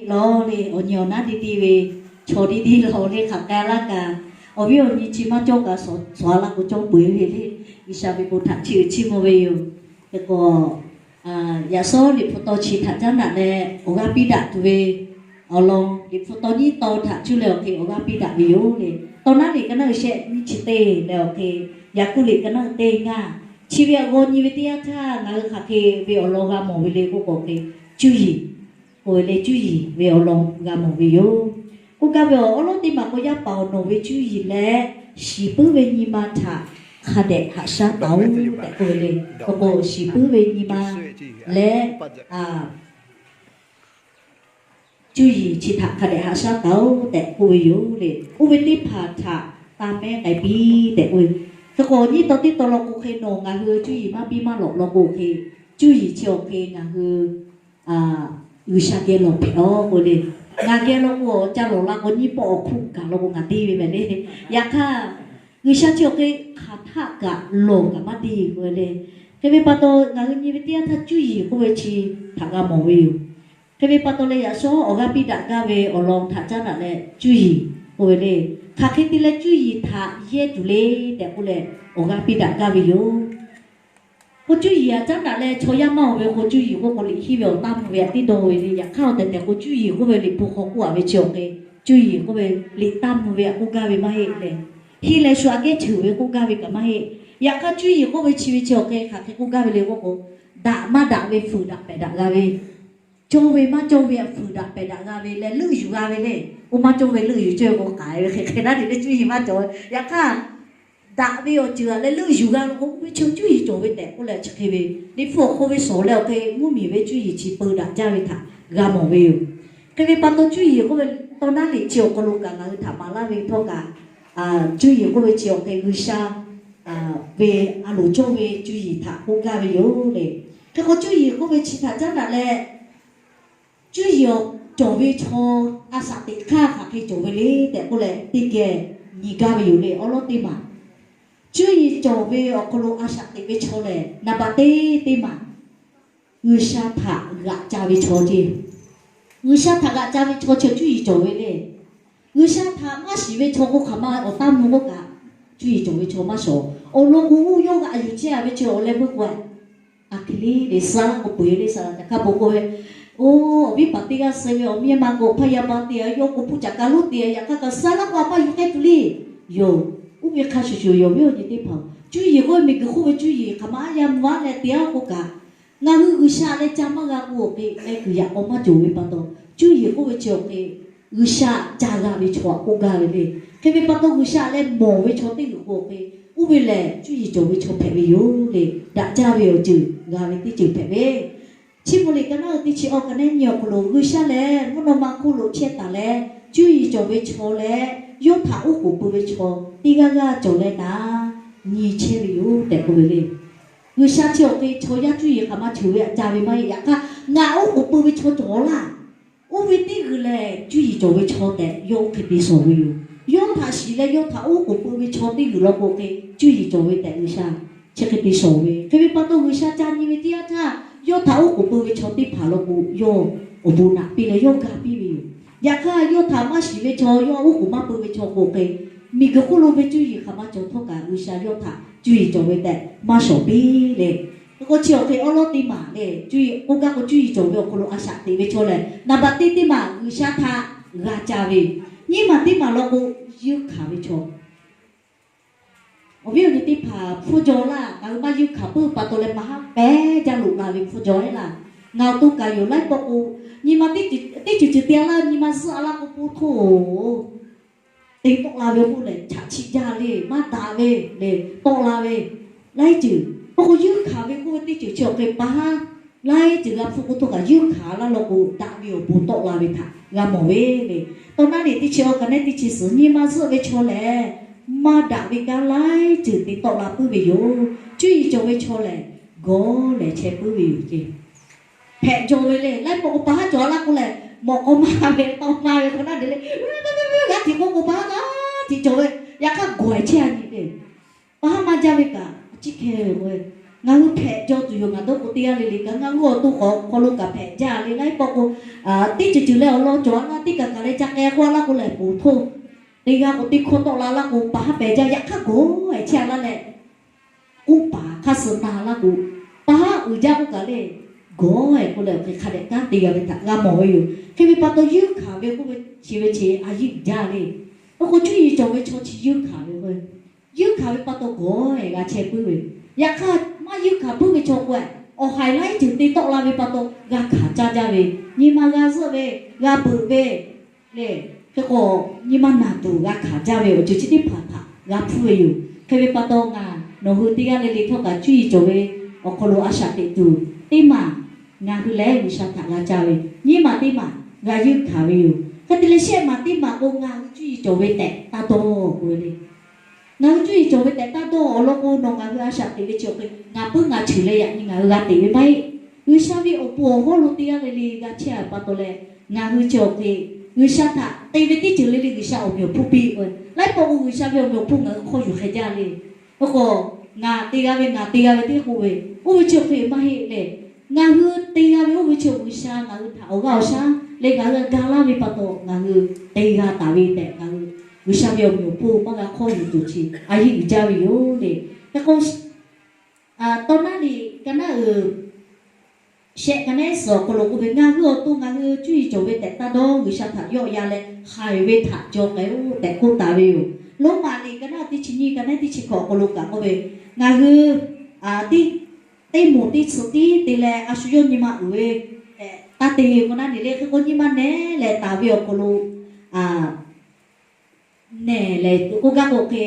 Lawˬ le, awˬ nyi awˬ naˉ teˇ teˇ ve, chaw teˇ teˇ lawˬ le hk'aˬ k'ai laˇ kaꞈ, awˬ viˉ awˬ nyi chi maˇ cawˇ kaꞈ, sawˍ sawˍ a laˇ k'o cawˇ peu-eˬ ve le. G'uiˬsha ve bon htaꞈ chiˇ uiˍ chiˇ mvuh ve yoˬ. Hk'e k'o, yaꞈ shawˉ Liꞈ hpu taw chi htaꞈ caˉ daꞈ leh awˬ g'aˇ piˇ daꞈ tuˬ ve awˬ lawn, Liꞈ hpu taw nyiˇ taw htaꞈ cuˇ leh awˬ hk'e awˬ g'aˇ piˇ daꞈ ve yoˬ le. Taw naˉ liꞈ ka naˉ uiˍ shehˆ nyiˇ chi teˇ leh awˬ hk'e, Yaˍkoˆ liꞈ ka naˉ uiˍ teˇ ngaˇ, chi ve awˬ g'aw nyi ve teˇ yanˇ htaˇ ngaˬ hui hk'aˬ hk'e ve awˬ lawn g'a mawˬ ve le k'oˆ k'o hk'e, cuˇ yiˍ k'oˆ ve le, cuˇ yiˍ ve awˬ lawn g'a mawˬ ve yoˬ. K'oˆ gaˇ ve awˬ, awˉ lawˉ teˇ maˬ k'o, yaˇ paˍ awˬ nawˬ ve cuˇ yiˍ leh shiˍ puiˉ ve nyi ma htaꞈ hk'a dehꞈ haꞈ shaˉ taˍ-oˬ tehꞈ k'oˆ ve le. K'o k'o, shiˍ puiˉ ve nyi ma leh cuˇ yiˍ chi htaꞈ hk'a dehꞈ haꞈ shaˉ taˍ-oˬ tehꞈ k'oˆ ve yoˬ le. Oˇ ve teˇ hpaˍ htaꞈ taˇ mehˉ k'ai piˇ tehꞈ k'oˆ ve. Hk'e k'o, nyiˇ taw teˇ taw law k'o hk'e, nawˬ ngaˬ hui cuˇ yiˍ maˇ biˇ maˇ lawꞈ law k'o hk'e, cuˇ yiˍ chi awˬ hk'e ngaˬ hui G'uiˬsha geh lawˬ hpehꞈ-oˬ k'oˆ ve le. Ngaˬ geh law k'o, ca lawˬ la k'o, nyiˇ pawˆ awˬ hk'oˆ kaꞈ law k'o ngaˬ deˇ ve mehˍ le. Yaꞈ hk'aˇ, G'uiˬsha chi awˬ hk'e hk'aˬ htaˆ kaꞈ lawˬ kaꞈ maˇ deˇ k'oˆ ve le. Hk'e ve pa taw, ngaˬ hui nyi ve teˇ yanˇ htaˇ cuˇ yiˍ k'oˆ ve chi htaꞈ g'a mawˬ ve yoˬ. Hk'e ve pa taw leh, yaꞈ shawˉ awˬ g'aˇ piˇ daꞈ gaˇ ve awˬ lawn htaꞈ caˉ daꞈ leh cuˇ yiˍ k'oˆ ve le. Hk'aˬ hk'e te leh cuˇ yiˍ htaꞈ yehˇ tuˬ le tehꞈ k'oˆ leh, awˬ g'aˇ piˇ daꞈ gaˇ ve yoˬ. K'o, cuˇ yiˍ aꞈ caˉ daꞈ leh chaw yaˇ maˇ-oˬ ve k'o, cuˇ yiˍ k'oˆ k'o, liꞈ hiˉ ve awˬ taˇ mvuh ve aꞈ tiˉ dawˇ ve le. Yaꞈ hk'aˇ, awˬ tehˬ tehˬ k'o, cuˇ yiˍ k'oˆ ve liꞈ hpu hk'aw k'oˆ-a ve chi awˬ hk'e, cuˇ yiˍ k'oˆ ve liꞈ taˇ mvuh ve aꞈ k'oˆ gaˇ ve maˇ heˆ leh, hiˇ leh shu aꞈ kehˉ cheuˬ ve k'oˆ gaˇ ve kaꞈ maˇ heˆ. Yaꞈ hk'aˇ, cuˇ yiˍ k'oˆ ve chi ve chi awˬ hk'e hk'aˬ hk'e k'oˆ gaˇ ve le k'oˆ k'o, daꞈ maˇ daꞈ ve fuiˍ daꞈ pehˬ daꞈ g'a ve, cawˇ ve maˇ cawˇ ve aꞈ fuiˍ daꞈ pehˬ daꞈ g'a ve leh leuˆ yuˬ g'a ve le. Oˇ maˇ cawˇ ve leuˆ yuˬ cawˇ ve k'o, k'ai ve hk'e hk'e naˉ te leh cuˇ yiˍ maˇ cawˬ ve. Yaꞈ hk'aˇ, daꞈ ve awˬ ceuˬ aꞈ leh leuˆ yuˬ g'a ve k'o, oˇ ve chaw cuˇ yiˍ cawˬ ve tehꞈ k'oˆ leh, chi hk'e ve Liꞈ hpu awˬ hk'aw ve shawˍ leh awˬ hk'e mvuhˇmiˬ ve cuˇ yiˍ chi peu daꞈ jaˇ ve htaꞈ g'a mawˬ ve yoˬ. Hk'e ve pa taw, cuˇ yiˍ k'oˆ ve taw naˉ liꞈ chi awˬ hk'aw lo kaꞈ ngaˬ hui htaꞈ maˍ laˇ ve htawˇ kaꞈ, cuˇ yiˍ k'oˆ ve chi awˬ hk'e G'uiˬsha ve a loˍ cawˇ ve cuˇ yiˍ htaꞈ k'oˆ gaˇ ve yoˬ le. Hk'e k'o, cuˇ yiˍ k'oˆ ve chi htaꞈ caˉ daꞈ leh, cuˇ yiˍ awˬ cawˬ ve chaw a shaꞈ teꞈ hk'aˇ hk'aˬ hk'e cawˬ ve le tehꞈ k'oˆ leh, teˇ geh nyi gaˇ ve yoˬ le. Awˉ lawˉ teˇ maˬ, cuˇ yiˍ cawˬ ve awˬ hk'aw lo a shaꞈ teꞈ ve chaw lehˬ, naˍ baꞈ teˇ teˇ maˬ G'uiˬsha htaꞈ g'aꞈ ca ve chaw ceˇ. G'uiˬsha htaꞈ g'aꞈ ca ve chaw chi cuˇ yiˍ cawˬ ve le. G'uiˬsha htaꞈ maˇ shiˍ ve chaw k'o, hk'aˬ ma awˬ taˇ mvuh k'oˆ kaꞈ, cuˇ yiˍ cawˬ ve chaw maˇ shawˍ. Awˬ lawn k'o, oˇ yawˇ g'aꞈ yuˬ chehˇ-a ve chi awˬ leh meuˇ k'o, aˬ hk'e le le, suh laˇ k'o peu-eˬ le, saˍ laꞈ caˬ hk'a bon k'oˆ ve, oˇ awˬ viˉ paˍ teˇ g'aˇ suh ve awˬ miˇ ma k'o, hpaˇ yaˇ pa te-a, yawˇ k'o hpu caꞈ ka lonˉ te-a, yaꞈ hk'aˇ kaꞈ suh laˇ k'o a paˇ yuˬ k'ai tuˬ le. Yoˬ. Oˇ ve hk'a shuˍ shuˍ, awˬ viˉ awˬ nyi teˇ hpaˍ, cuˇ yiˍ k'oˆ ve miˬguiˬ hk'oˆ ve cuˇ yiˍ hk'aˬ ma aˉ yaˇ mvuh aˉ leh te-a k'o kaꞈ, ngaˬ hui G'uiˬsha leh ca maˇ g'a k'o, awˬ hk'e leh kuiˬ yaꞈ k'aw maˇ cawˬ ve pa taw, cuˇ yiˍ k'oˆ ve chi awˬ hk'e G'uiˬsha ca g'a ve chaw aꞈ k'oˆ gaˇ ve le. Hk'e ve pa taw, G'uiˬsha leh mawˬ ve chaw teˇ g'uiˬ k'o, awˬ hk'e oˇ ve lehˬ cuˇ yiˍ cawˬ ve chaw hpehꞈ ve yoˬ le. Daꞈ jaˇ ve awˬ ceuˬ g'a ve teˇ ceuˬ hpehꞈ ve, Chiˇ mvuh liꞈ ka naˉ uiˍ teˇ chi awˬ ka nehˉ nyi awˬ hk'aw lo, G'uiˬsha lehˬ mvuhˇ naw ma hk'oˆ lo chehˇ taˍ leh, cuˇ yiˍ cawˬ ve chaw leh yawˇ htaꞈ oˉ k'oˍ pui ve chaw teˇ g'aˇ g'aˇ cawˬ leh naˍ nyi chehˇ ve yoˬ tehꞈ k'oˆ ve le. G'uiˬsha chi awˬ hk'e chaw yaˇ cuˇ yiˍ hk'aˬ ma cheuˬ ve aꞈ ca ve maˇ heˆ. Yaꞈ hk'aˇ, ngaˬ oˉ k'oˍ pui ve chaw cawˬ laˇ. Oˇ ve teˇ g'uiˬ lehˬ cuˇ yiˍ cawˬ ve chaw tehꞈ yawˇ oˇ hk'e te shawˍ ve yoˬ. Yawˇ htaꞈ shiˍ leh yawˇ htaꞈ oˉ k'oˍ pui ve chaw teˇ g'uiˬ law k'o, hk'e cuˇ yiˍ cawˬ ve tehꞈ G'uiˬsha chi hk'e te shawˍ ve. Hk'e ve pa taw, G'uiˬsha ca nyi ve teˇ yanˇ htaˇ, yawˇ htaꞈ oˉ k'oˍ pui ve chaw teˇ hpaˍ law k'o, yawˇ awˬ bon naꞈ piˇ leh yawˇ ga piˇ ve yoˬ. Yaꞈ hk'aˇ, yawˇ htaꞈ maˇ shiˍ ve chaw, yawˇ oˉ k'oˍ maˇ pui ve chaw k'o, hk'e miˬguiˬ hk'oˆ lo ve cuˇ yiˍ hk'aˬ ma cawˬ htawˇ kaꞈ, G'uiˬsha yawˇ htaꞈ cuˇ yiˍ cawˬ ve tehꞈ maˇ shawˍ piˇ le. Hk'e k'o, chi awˬ hk'e awˉ lawˉ teˇ maˬ le, cuˇ yiˍ k'oˆ gaˇ k'o, cuˇ yiˍ cawˬ ve awˬ hk'aw lo a shaꞈ teꞈ ve chaw lehˬ, naˍ baꞈ teˇ teˇ maˬ G'uiˬsha htaꞈ g'a ca ve, nyiˇ maˬ teˇ maˬ law k'o, yeunˇ hkanˍ ve chaw. Awˬ viˉ awˬ nyi teˇ hpaˍ, hpfuhˇ jaw laˇ. Ngaˬ hui maˇ yeunˇ hkanˍ puiˉ pa taw leh, maˇ haˉ pehˉ jaˇ loꞈ la ve hpfuhˇ jaw-e laˇ. Ngaˬ awˬ to kaꞈ yoˬ laiˉ pawˆ k'o, nyi ma teˇ ceuˬ ceuˬ te-a laˇ, nyi ma zuhˆ-a laˇ k'o, po htoˇ-oˬ, te tawˆ la ve k'oˆ lehˬ, chaꞈ chiˆ jaˇ le, maˇ daꞈ ve le, tawˆ la ve laiˉ ceuˬ. K'o k'o, yeunˇ hkanˍ ve k'oˆ ve teˇ ceuˬ chi awˬ hk'e pa haˉ laiˉ ceuˬ g'a hpfuhˇ k'oˆ htawˇ kaꞈ, yeunˇ hkanˍ laˇ law k'o, daꞈ ve awˬ bon tawˆ la ve htaꞈ g'a mawˬ ve le. Tawˇ naˉ liꞈ teˇ chi awˬ ka nehˉ teˇ chi suhˍ, nyi ma zuhˆ ve chaw lehˬ, maˇ daꞈ ve kanˉ laiˉ ceuˬ te tawˆ la puiˉ ve yoˬ. Cuˇ yiˍ cawˬ ve chaw lehˬ, gawˬ lehˬ chehˇ puiˉ ve yoˬ ceˇ. Hpehꞈ jaw ve le. Laiˉ pawˆ k'o, pa haˉ cawˬ laˇ k'oˆ lehˬ, mawꞈ k'aw maˇ ve tawˇ maˇ ve hk'aw naˉ de le, g'aˇ hteꞈ k'oˆ k'o, pa haˉ g'aˇ hteꞈ cawˬ ve. Yaꞈ hk'aˇ, gawˬ-e chehˇ-a nyi le. Pa haˉ maˇ jaˇ ve kaꞈ, a ciˉ hkeh ve k'o, Ngaˬ hui hpehꞈ jaw tuˬ yoˬ. Ngaˬ dawˇ k'o teˇ g'aˇ le le kaꞈ ngaˬ hui awˬ to k'awꞈ hk'aw lo kaꞈ hpehꞈ jaˇ le. Laiˉ pawˆ k'o, teˇ ceuˬ ceuˬ leh awˬ lawn cawˬ a laˇ, teˇ kaˬ kaˬ leh ca k'ai k'oˆ a laˇ k'o lehˬ, poˬ htoˇ teˇ g'aˇ k'o teˇ hkawˇ tawˆ la laˇ k'o, pa haˉ pehˬ jaˇ. Yaꞈ hk'aˇ gawˬ-e chehˇ a laˇ leh, k'oˆ paˍ hk'aˇ suh na laˇ k'o, pa haˉ uiˍ jaˇ k'oˆ kaꞈ le, gawˬ-e k'oˆ leh awˬ hk'e hk'a dehꞈ kanˉ te g'a ve htaꞈ g'a mawˬ ve yoˬ. Hk'e ve pa taw, yeunˇ hkanˍ ve k'oˆ ve chi ve chi a yeunˇ uiˍ jaˇ le. Oˇ k'o, cuˇ yiˍ cawˬ ve chaw chi yeunˇ hkanˍ ve k'o, yeunˇ hkanˍ ve pa taw gawˬ-e g'a chehˇ puiˉ ve. Yaꞈ hk'aˇ, maˇ yeunˇ hkanˍ puiˉ ve chaw k'o, awˬ haiˬ laiˉ ceuˬ te tawˆ la ve pa taw g'a hkanˍ caˇ jaˇ ve, nyi ma g'a zuhˆ ve, g'a beuꞈ ve le. Hk'e k'o, nyi ma naˬ tuˬ g'a hkanˍ jaˇ ve awˬ ceuˬ chi teˇ hpaˍ htaꞈ g'a hpuˇ ve yoˬ. Hk'e ve pa taw, ngaˬ nawˬ hui teˇ g'aˇ le le htawˇ kaꞈ cuˇ yiˍ cawˬ ve awˬ hk'aw lo a shaꞈ teꞈ tuˬ, teˇ maˬ ngaˬ hui lehˬ G'uiˬsha htaꞈ g'a caˇ ve, nyiˇ maˬ teˇ maˬ g'a yeunˇ hkanˍ ve yoˬ. Hk'e te leh, shehˆ maˬ teˇ maˬ k'o, ngaˬ hui cuˇ yiˍ cawˬ ve tehꞈ taˇ dawˇ k'oˆ ve le. Ngaˬ hui cuˇ yiˍ cawˬ ve tehꞈ taˇ dawˇ awˬ lawn k'o, nawˬ ngaˬ hui a shaꞈ teꞈ ve chi awˬ hk'e ngaˬ puiˉ ngaˬ cheuˬ leh yaꞈ nyi ngaˬ hui g'a teꞈ ve maˇ heˆ. G'uiˬsha ve awˬ pon awˬ hawˉ lo teˇ g'aˇ le le g'a chehˇ a pa taw leh, ngaˬ hui chi awˬ hk'e G'uiˬsha htaꞈ te ve teˇ ceuˬ le le G'uiˬsha awˬ meꞈ awˬ hponˇ piˇ k'o, laiˉ pawˆ k'o G'uiˬsha ve awˬ meꞈ awˬ hponˇ ngaˬ hui hk'aw yuˬ hk'e jaˇ le. Oˇ k'o, ngaˬ te g'a ve, ngaˬ te g'a ve teˇ k'oˆ ve, oˇ ve chi awˬ hk'e maˇ heˆ leh, ngaˬ hui te g'a ve oˇ ve chi G'uiˬsha ngaˬ hui htaꞈ awˬ g'aˇ awˬ shaˉ leh ngaˬ hui ga laˇ ve pa taw ngaˬ hui te g'a taˍ ve tehꞈ, ngaˬ hui G'uiˬsha ve awˬ meꞈ awˬ hponˇ maˇ g'a hk'aw yuˬ tuˬ chi a yeunˇ uiˍ jaˇ ve yoˬ le. Hk'e k'o, tawˇ naˉ liꞈ ka naˉ uiˍ shehˆ ka naˉ suhˍ awˬ hk'aw lo k'oˆ ve, ngaˬ hui awˬ to ngaˬ hui cuˇ yiˍ cawˬ ve tehꞈ taˇ dawˇ, G'uiˬsha htaꞈ yawˆ yan leh haiˬ ve htaꞈ jaw k'ai-oˆ tehꞈ k'oˆ taˍ ve yoˬ. Roˉmaꞈ liꞈ ka naˉ teˇ chi nyiˇ ka naˉ teˇ chi hkawꞈ awˬ hk'aw lo kaꞈ k'oˆ ve, ngaˬ hui teˇ moˍ teˇ tsuhꞈ tiˉ te leh a shu yawˇ nyi ma uiˍ ve tehꞈ taˇ te ve k'o naˉ ne le. Hk'e k'o, nyi ma nehˬ leh taˍ ve awˬ hk'aw lo nehˬ leh k'oˆ gaˇ k'o hk'e,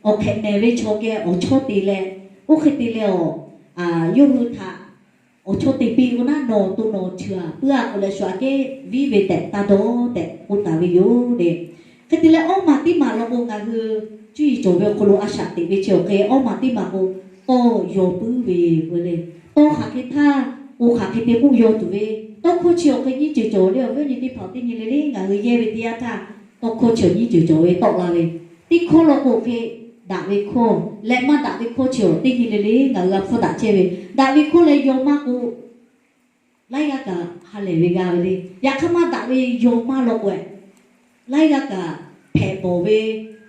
awˬ hk'ehꞈ nehˬ ve chaw geh awˬ chawˇ te leh, oˇ hk'e te leh awˬ, yawˇ hui htaꞈ awˬ chawˇ te piˇ k'o naˉ, nawˬ to nawˬ cheuˬ-a puiˉ-a k'oˆ leh shu aꞈ kehˉ viˉ ve tehꞈ taˇ dawˇ tehꞈ k'oˆ taˍ ve yoˬ le. Hk'e te leh, awˇ maˬ teˇ maˬ law k'o, ngaˬ hui cuˇ yiˍ cawˬ ve awˬ hk'aw lo a shaꞈ teꞈ ve chi awˬ hk'e awˇ maˬ teˇ maˬ k'o, tawˇ yaw puiˉ ve k'o le. Tawˇ hk'aˬ hk'e htaˇ k'o hk'aˬ hk'e te k'oˆ yaw tuˬ ve, tawˇ hkawˇ chi awˬ hk'e nyiˇ ceuˬ cawˬ le. Awˬ viˉ awˬ nyi teˇ hpaˍ-oˬ, teˇ nyi le le ngaˬ hui yehˇ ve teˇ yanˇ htaˇ, tawˇ hkawˇ chi awˬ nyiˇ ceuˬ cawˬ ve tawˆ la ve, teˇ hkawˇ law k'o hk'e daꞈ ve hkawˇ leh maˇ daꞈ ve hkawˇ chi awˬ teˇ nyi le le ngaˬ hui g'a hpfuhˇ daꞈ chehˇ ve. Daꞈ ve hkawˇ leh yaw maˇ k'o, laiˉ g'aˇ kaꞈ ha lehˬ ve g'a ve le. Yaꞈ hk'aˇ maˇ daꞈ ve yaw maˇ law k'o, laiˉ g'aˇ kaꞈ hpehꞈ bawˬ ve,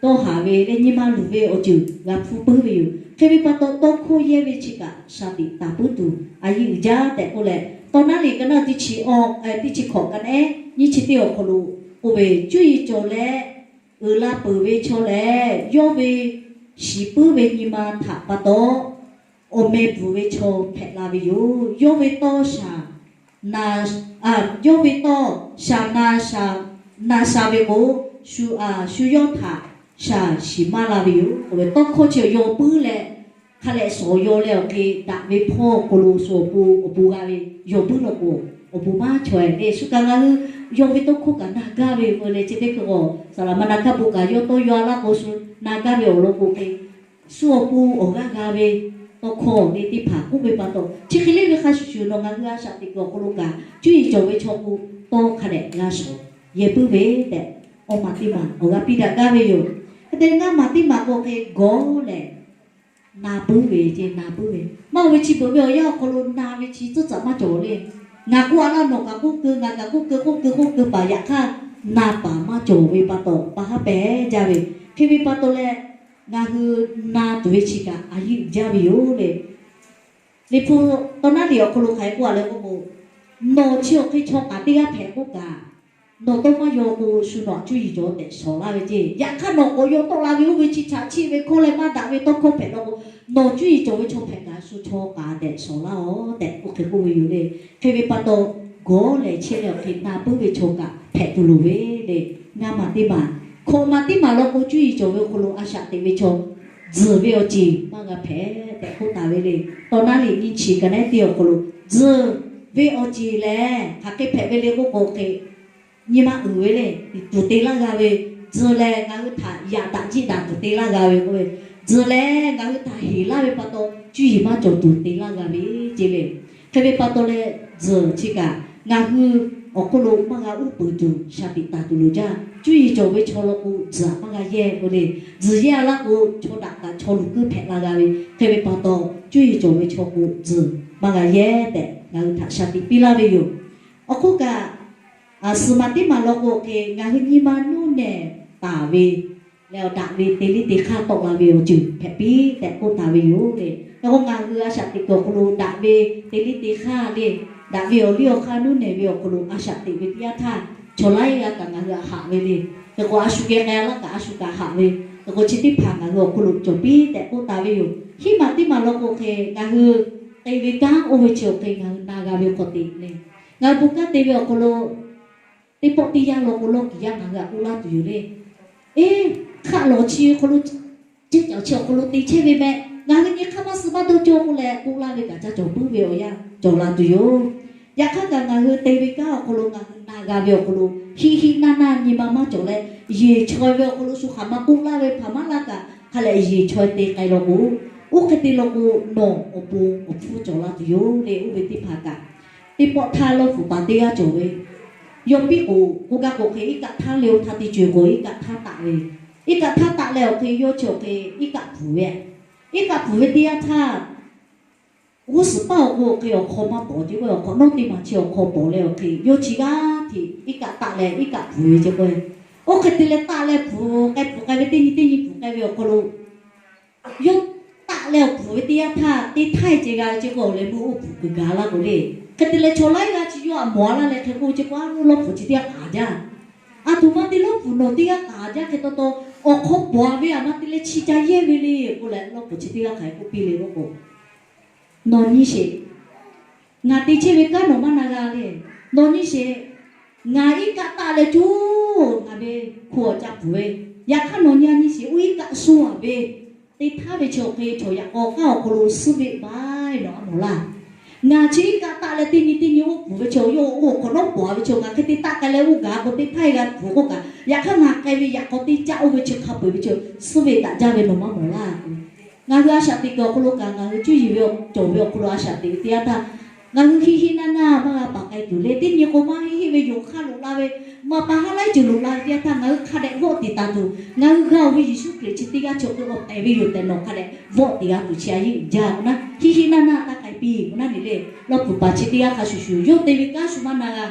dawˇ haˍ ve leh nyi ma luˬ ve awˬ ceuˬ g'a hpfuhˇ puiˉ ve yoˬ. Hk'e ve pa taw, tawˇ hkawˇ yehˇ ve chi kaꞈ shaˍ tiꞈ taˍ puiˉ tuˬ a yeunˇ uiˍ jaˇ tehꞈ k'oˆ leh, tawˇ naˉ liꞈ ka naˉ teˇ chi, teˇ chi hkawꞈ ka naˉ nyiˇ chi teˇ awˬ hk'aw lo k'oˆ ve, cuˇ yiˍ cawˬ leh uiˍ la peuˬ ve chaw lehˬ, yawˇ ve shiˍ puiˉ ve nyi ma htaꞈ pa taw awˬ meh bvuhˬ ve chaw hpehꞈ la ve yoˬ. Yawˇ ve tawˇ shaˍ na, yawˇ ve tawˇ shaˍ na, shaˍ na sha ve k'o, shu, shu yawˇ htaꞈ shaˍ shiˍ maˇ la ve yoˬ. Tawˇ hkawˇ chi yaw puiˉ leh, hk'a lehꞈ shawˍ yaw leh awˬ hk'e daꞈ ve hpawˇ awˬ hk'aw lo shu awˬ pon awˬ bon g'a ve, yaw puiˉ law k'o, awˬ bon maˇ chaweh le. Shu kaꞈ ngaˬ hui yaw ve tawˇ hkawˇ kaꞈ na gaˇ ve k'o le, chi teˇ hkui k'o, saˍ laˍ ma na kaˇ bon kaꞈ yawˇ tawˇ yaw a laˇ k'o, shu na gaˇ ve awˬ lawn k'o hk'e, shu awˬ pon awˬ g'aˇ g'a ve tawˇ hkawˇ le teˇ hpaˍ k'oˆ ve pa taw, chi hk'e le ve hk'a shuˍ shuˍ nawˬ ngaˬ hui a shaꞈ teꞈ kuiˬ awˬ hk'aw lo kaꞈ, cuˇ yiˍ cawˬ ve chaw k'o, tawˇ hk'a dehꞈ g'a shawˍ yehˇ puiˉ ve tehꞈ, awˇ maˬ teˇ maˬ awˬ g'aˇ piˇ daꞈ gaˇ ve yoˬ. Hk'e te ngaˇ maˬ teˇ maˬ k'o hk'e gawˬ lehˬ, na puiˉ ve ce, na puiˉ ve. Maˇ oˬ ve chi beuꞈ ve awˬ yanˇ awˬ hk'aw lo na ve chi tcuhˉ tcuhꞈ maˇ cawˬ le. Ngaˬ k'oˆ a laˇ, nawˬ kaꞈ k'oˆ keu, ngaˬ kaꞈ k'oˆ keu, k'oˆ keu k'oˆ keu paˍ yaꞈ hk'aˇ, na paˍ maˇ cawˬ ve pa taw, pa haˉ pehˍ jaˇ ve. Hk'e ve pa taw leh, ngaˬ hui na tuˬ ve chi kaꞈ a yeunˇ uiˍ jaˇ ve yoˬ le. Liꞈ hpu tawˇ naˉ liꞈ awˬ hk'aw lo hk'aˬ hk'e k'oˆ a leh k'oˆ k'o, nawˬ chi awˬ hk'e chaw kaꞈ teˇ g'aˇ hpehꞈ k'oˆ kaꞈ, nawˬ tawˇ maˇ yaw k'o, shu nawˬ aꞈ cuˇ yiˍ cawˬ tehꞈ shawˍ laˇ ve ce. Yaꞈ hk'aˇ nawˬ k'awꞈ yaw tawˆ la ve oˇ ve chi chaꞈ chiˆ ve hkawˇ leh maˇ daꞈ ve tawˇ hkawˇ hpehꞈ law k'o, nawˬ cuˇ yiˍ cawˬ ve chaw hpehꞈ kaꞈ shu chaw kaꞈ tehꞈ shawˍ laˇ-oˬ tehꞈ k'oˆ hk'e k'oˆ ve yoˬ le. Hk'e ve pa taw, gawˬ lehˬ chehˇ leh awˬ hk'e na puiˉ ve chaw kaꞈ hpehꞈ tuˬ loˍ ve le. Ngaˇ maˬ teˇ maˬ, hkawꞈ maˬ teˇ maˬ law k'o, cuˇ yiˍ cawˬ ve awˬ hk'aw lo a shaꞈ teꞈ ve chaw, tzuhˬ ve awˬ ceˬ maˇ g'a hpehꞈ tehꞈ k'oˆ taˍ ve le. Tawˇ naˉ liꞈ nyiˇ chi ka naˉ teˇ awˬ hk'aw lo, tzuhˬ ve awˬ ceˬ lehˬ hk'aˬ hk'e hpehꞈ ve le k'oˆ k'o hk'e, nyi ma uiˍ ve le, tuˬ te laˇ g'a ve, tzuhˬ lehˬ ngaˬ hui htaꞈ yaꞈ daꞈ jiˆ daꞈ tuˬ te laˇ g'a ve k'oˆ ve, tzuhˬ lehˬ ngaˬ hui htaꞈ heˍ laˇ ve pa taw, cuˇ yiˍ maˇ cawˬ tuˬ te laˇ g'a ve ce le. Hk'e ve pa taw leh, tzuhˬ chi kaꞈ ngaˬ hui awˬ hk'oˆ lo maˇ g'a uˉ peunˍ tuˬ shaˍ tiꞈ taˍ tuˬ loˍ jaˇ. Cuˇ yiˍ cawˬ ve chaw law k'o, tzuhˬ maˇ g'a yehˇ k'o le. Tzuhˬ yehˇ a laˇ k'o, chaw daꞈ kaꞈ chaw luˬ kuiˉ hpehꞈ la g'a ve hk'e ve pa taw, cuˇ yiˍ cawˬ ve chaw k'o, tzuhˬ maˇ g'a yehˇ tehꞈ ngaˬ hui htaꞈ shaˍ tiꞈ piˇ laˇ ve yoˬ. Awˬ hk'oˆ kaꞈ, suhˍ maˬ teˇ maˬ law k'o hk'e, ngaˬ hui nyi ma nuˇ nehˬ taˍ ve leh awˬ daꞈ ve te liˇ te hk'aˇ tawˆ la ve awˬ ceuˬ hpehꞈ piˇ tehꞈ k'oˆ taˍ ve yoˬ le. Hk'e k'o, ngaˬ hui a shaꞈ teꞈ kuiˬ awˬ hk'aw lo daꞈ ve te liˇ te hk'aˇ le, daꞈ ve awˬ liˇ awˬ hk'aˇ nuˇ nehˬ ve awˬ hk'aw lo a shaꞈ teꞈ ve teˇ yanˇ htaˇ, chaw laiˉ g'aˇ kaꞈ ngaˬ hui htaꞈ haꞈ ve le. Hk'e k'o, a shu geh k'ai laˇ kaꞈ a shu kaꞈ haꞈ ve, hk'e k'o chi teˇ hpaˍ ngaˬ hui awˬ hk'aw lo cawˬ piˇ tehꞈ k'oˆ taˍ ve yoˬ. Hiˉ maˬ teˇ maˬ law k'o hk'e, ngaˬ hui te ve kanˉ oˇ ve chi awˬ hk'e ngaˬ hui na g'a ve hk'aw te le. Ngaˬ hui bon kanˉ te ve awˬ hk'aw lo teˇ pawˆ teˇ yanˇ law k'o, lawˇ kiˬ yaˇ ngaˬ hui htaꞈ k'oˆ laˇ tuˬ yoˬ le. Eˇ, hk'aˆ lawˬ chi awˬ hk'aw lo, ceˇ caˬ chi awˬ hk'aw lo te chehˇ ve meh, ngaˬ hui nyi hk'aˇ maˇ suh maˇ dawˇ cawˇ k'oˆ leh k'oˆ laˇ ve kaꞈ caˇ cawˬ puiˉ ve awˬ yanˇ cawˬ la tuˬ yoˬ. Yaꞈ hk'aˇ kaꞈ ngaˬ hui te ve kanˉ awˬ hk'aw lo ngaˬ hui na g'a ve awˬ hk'aw lo, hiˆ hiˆ naˇ naˇ nyi ma maˇ cawˬ leh, yeˬ chaweh ve awˬ hk'aw lo shu hk'aˬ ma k'oˆ laˇ ve hpaˍ maˇ laˇ kaꞈ hk'a leh yeˬ chaweh te k'ai law k'o, oˇ hk'e te law k'o, nawˬ awˬ pon awˬ hpfuhˇ cawˬ la tuˬ yoˬ le. Oˇ ve teˇ hpaˍ kaꞈ, teˇ pawˆ htaˇ lawˇ pfuhˍ paˍ teˇ g'aˇ cawˬ ve, yawˇ piˇ k'o, k'oˆ gaˇ k'o hk'e, iˉ kaˆ htaˇ le oˇ htaˇ teˇ co e k'o, iˉ kaˆ htaˇ taˆ ve, iˉ kaˆ htaˇ taˆ leh awˬ hk'e yawˇ chi awˬ hk'e iˉ kaˆ pfuhˍ ve, iˉ kaˆ pfuhˍ ve teˇ yanˇ htaˇ, g'uˇ suhˍ paˇ awˬ k'o awˬ hk'e awˬ hk'aw maˇ pawˍ ce k'o, awˬ hk'awꞈ nawˉ teˇ maˬ chi awˬ hk'aw pawˍ leh awˬ hk'e yawˇ chi g'aˇ hteꞈ iˉ kaˆ taˆ leh iˉ kaˆ pfuhˍ ve ce k'o, oˇ hk'e te leh taˆ leh pfuhˍ k'ai pfuhˍ k'ai ve teˇ nyi teˇ nyi pfuhˍ k'ai ve awˬ hk'aw lo, yawˇ taˆ leh awˬ pfuhˍ ve teˇ yanˇ htaˇ, teˇ htaiˇ ceh g'a ce k'o, awˬ leh meuˇ oˇ pfuhˍ kuiˬ gaˬ laˇ k'o le. Hk'e te leh chaw laiˉ g'aˇ chi yawˇ htaꞈ mawˬ a laˇ leh hk'e k'oˆ ve ce k'o, a, lawˇ pfuhˍ chi teˇ g'aˇ k'aˍ jaˇ. A htoꞈ ma te lawˇ pfuhˍ nawˬ teˇ g'aˇ k'aˍ jaˇ hk'e taw taw, awˬ hk'aw pawˍ ve aˬ ma te leh chi ca yehˇ ve le k'oˆ leh, lawˇ pfuhˍ chi teˇ g'aˇ hk'aˬ hk'e k'oˆ piˇ le k'oˆ k'o, nawˬ nyi sheˍ. Ngaˬ te chehˇ ve kanˉ nawˬ maˇ na g'a le. Nawˬ nyi sheˍ. Ngaˬ iˉ kaˆ taˆ leh coˇ ngaˬ ve hko awˬ ca pfuhˍ ve, yaꞈ hk'aˇ nawˬ nyi a nyi sheˍ, oˇ iˉ kaˆ suh a ve, teˇ htaˇ ve chi awˬ hk'e chaw yaꞈ k'aw k'aˉ awˬ hk'aw lo suhˉ ve baˆ e nawˬ a mawˬ laˇ. Ngaˬ chi iˉ kaˆ taˆ leh teˇ nyi teˇ nyi oˇ pfuhˍ ve chaw, yawˇ oˇ awˬ hk'awꞈ nawˉ pawˍ ve chaw ngaˬ hk'e te taˆ k'ai leh oˇ gaˬ k'o teˇ htaˇ g'a pfuhˍ k'oˆ kaꞈ, yaꞈ hk'aˇ ngaˬ k'ai ve yaꞈ k'aw teˇ caˆ oˇ ve chi hk'a peu-eˬ ve chaw suhˉ ve daꞈ jaˇ ve nawˬ maˇ mawˬ laˇ. Ngaˬ hui a shaꞈ teꞈ kuiˬ awˬ hk'aw lo kaꞈ ngaˬ hui cuˇ yiˍ ve cawˬ ve awˬ hk'aw lo a shaꞈ teꞈ ve teˇ yanˇ htaˇ, ngaˬ hui hiˆ hiˆ naˇ naˇ maˇ g'a paˍ k'ai tuˬ le. Teˇ nyi k'o maˇ heˆ heˆ ve yonˍ hk'aˇ loꞈ la ve, maˇ pa haˉ laiˉ ceuˬ loꞈ la ve teˇ yanˇ htaˇ, ngaˬ hui hk'a dehꞈ vawˆ tiˍ taˍ tuˬ, ngaˬ hui g'a oˬ ve Yeˍsuˆ Hkriꞈ chi teˇ g'aˇ chi awˬ hk'e k'awꞈ pehˍ ve yoˬ tehꞈ nawˬ hk'a dehꞈ vawˆ tiˍ g'a tuˬ chi a yeˇ uiˍ jaˇ k'o naˉ, hiˆ hiˆ naˇ naˇ taˇ k'ai piˇ k'o naˉ ne le. Lawˇ pfuhˍ paˍ chi teˇ g'aˇ hk'a shuˍ shuˍ yawˇ te ve kanˉ shu maˇ na g'a.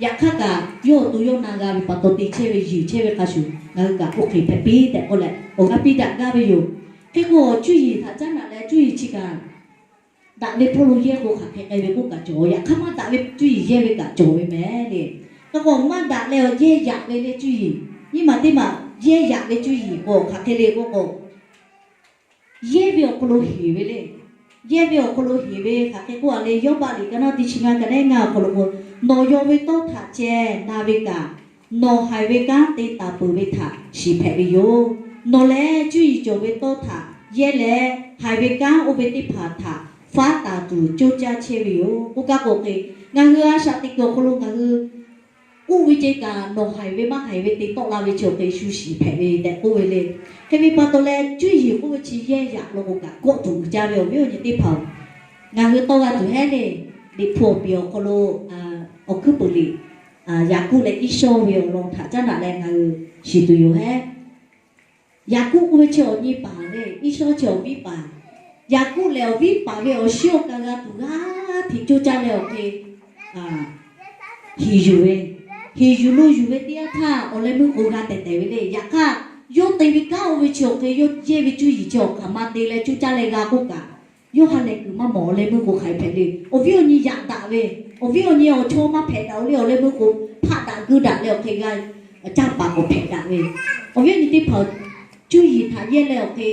Yaꞈ hk'aˇ kaꞈ yawˇ awˬ to yawˇ na g'a ve pa taw te chehˇ ve yeˬ chehˇ ve hk'a shuˍ, ngaˬ hui kaꞈ oˇ hk'e hpehꞈ piˇ tehꞈ k'oˆ leh awˬ g'aˇ piˇ daꞈ gaˇ ve yoˬ. Hk'e k'o, cuˇ yiˍ htaꞈ caˉ naꞈ leh cuˇ yiˍ chi kaꞈ daꞈ ve hpawˇ lo yehˇ k'o hk'aˬ hk'e k'ai ve k'oˆ kaꞈ cawˬ, yaꞈ hk'aˇ maˇ daꞈ ve cuˇ yiˍ yehˇ ve kaꞈ cawˬ ve mehˍ le. Hk'e k'o, maˇ daꞈ leh awˬ yehˇ yaꞈ ve le cuˇ yiˍ, nyiˇ maˬ teˇ maˬ yehˇ yaꞈ ve cuˇ yiˍ k'o hk'aˬ hk'e le k'oˆ k'o, yehˇ ve awˬ hk'aw lo heˍ ve le. Yehˇ ve awˬ hk'aw lo heˍ ve hk'aˬ hk'e k'oˆ a le, Yawˇbaˆ liꞈ ka naˉ teˇ chi ngaˇ ka neˉ ngaˇ awˬ hk'aw lo k'o, nawˬ yaw ve tawˇ htaꞈ ceh na ve kaꞈ, nawˬ haiˬ ve kanˉ te taˍ peuˬ ve htaꞈ shiˍ hpehꞈ ve yoˬ. Nawˬ lehˬ cuˇ yiˍ cawˬ ve tawˇ htaꞈ yehˇ leh, haiˬ ve kanˉ oˇ ve teˇ hpaˍ htaꞈ faˉ taˍ tuˬ coˇ caˇ chehˇ ve yoˬ k'oˆ kaˇ k'o hk'e, ngaˬ hui a shaꞈ teꞈ kuiˬ awˬ hk'aw lo ngaˬ hui k'oˆ ve ceh kaꞈ, nawˬ haiˬ ve maˇ haiˬ ve te tawˆ la ve chi awˬ hk'e shu shiˍ hpehꞈ ve tehꞈ k'oˆ ve le. Hk'e ve pa taw leh, cuˇ yiˍ k'oˆ ve chi yehˇ yaꞈ law k'o kaꞈ kawˆ tuˬ uiˍ jaˇ ve awˬ viˉ awˬ nyi teˇ hpaˍ-oˬ, ngaˬ hui tawˇ g'a tuˬ hehˉ le. Liꞈ hpu awˬ piˍ awˬ hk'aw lo awˬ hkuiˉ puiˍ liꞈ, Yaˍkoˆ leh Iˉsawˇ ve awˬ lawn htaꞈ caˉ naꞈ leh ngaˬ hui shiˍ tuˬ yoˬ hehˉ. Yaˍkoˆ k'oˆ ve chi awˬ nyi paˍ le, Iˉsawˇ chi awˬ viˉ paˍ. Yaˍkoˆ lehˬ awˬ viˉ paˍ ve awˬ shiˉ awˬ ka g'a tuˬ g'aˇ hteꞈ coˇ caˇ leh awˬ hk'e heˍ yuˬ ve, heˍ yuˬ lo yuˬ ve teˇ yanˇ htaˇ awˬ leh meuˇ k'o g'a tehˬ tehˬ ve le. Yaꞈ hk'aˇ, yawˇ te ve kanˉ oˇ ve chi awˬ hk'e yawˇ yehˇ ve cuˇ yiˍ chi awˬ hk'aˬ ma te leh coˇ caˇ leh g'a k'oˆ kaꞈ, yawˇ ha lehˬ kuiˬ maˇ mawˬ, awˬ leh meuˇ k'o hk'aˬ hk'e hpehꞈ le. Awˬ viˉ awˬ nyi yaꞈ daꞈ ve, awˬ viˉ awˬ nyi awˬ chawˇ maˇ hpehꞈ daꞈ-o le, awˬ leh meuˇ k'o hpaˆ daꞈ geuˇ daꞈ leh awˬ hk'e g'a caˇ paˍ k'awꞈ hpehꞈ daꞈ ve. Awˬ viˉ awˬ nyi teˇ hpaˍ, cuˇ yiˍ htaꞈ yehˇ leh awˬ hk'e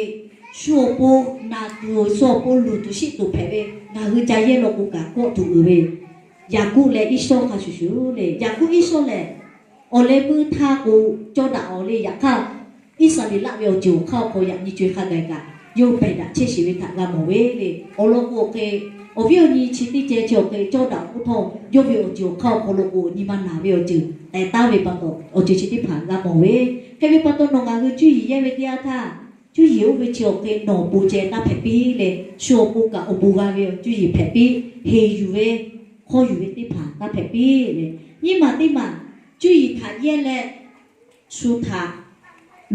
shu awˬ pon naˬ tuˬ, shu awˬ pon luˬ tuˬ shiˆ tuˬ hpehꞈ ve, ngaˬ hui ca yehˇ law k'o kaꞈ kawˆ tuˬ uiˍ ve, Yaˍkoˆ leh Iˉsawˇ hk'a shuˍ shuˍ le. Yaˍkoˆ Iˉsawˇ lehˬ, awˬ leh meuˇ htaˇ k'o cawˇ daꞈ-aw le. Yaꞈ hk'aˇ, Iˉsaˍreˍlaˆ ve awˬ ceuˬ awˬ hk'aˇ awˬ hk'aw yaꞈ nyi co-e hk'a gaˬ kaꞈ yawˇ pehˬ daꞈ chehˇ sheˍ ve htaꞈ g'a mawˬ ve le. Awˬ lawn k'o hk'e, awˬ viˉ awˬ nyi chi teˇ ceh chi awˬ hk'e cawˇ daꞈ k'oˆ htawˇ, yawˇ ve awˬ ceuˬ awˬ hk'aˇ awˬ hk'aw lo k'o nyi ma naˬ ve awˬ ceuˬ tehꞈ taˍ ve pa taw, awˬ ceuˬ chi teˇ hpaˍ g'a mawˬ ve. Hk'e ve pa taw, nawˬ ngaˬ hui cuˇ yiˍ yehˇ ve teˇ yanˇ htaˇ, cuˇ yiˍ oˇ ve chi awˬ hk'e nawˬ awˬ pon ceh taˇ hpehꞈ piˇ leh, shu awˬ pon kaꞈ awˬ bon g'a ve cuˇ yiˍ hpehꞈ piˇ, heˍ yuˬ ve hk'aw yuˬ ve teˇ hpaˍ taˇ hpehꞈ piˇ leh, Nyiˇ maˬ teˇ maˬ, cuˇ yiˍ htaꞈ yehˇ leh shu htaꞈ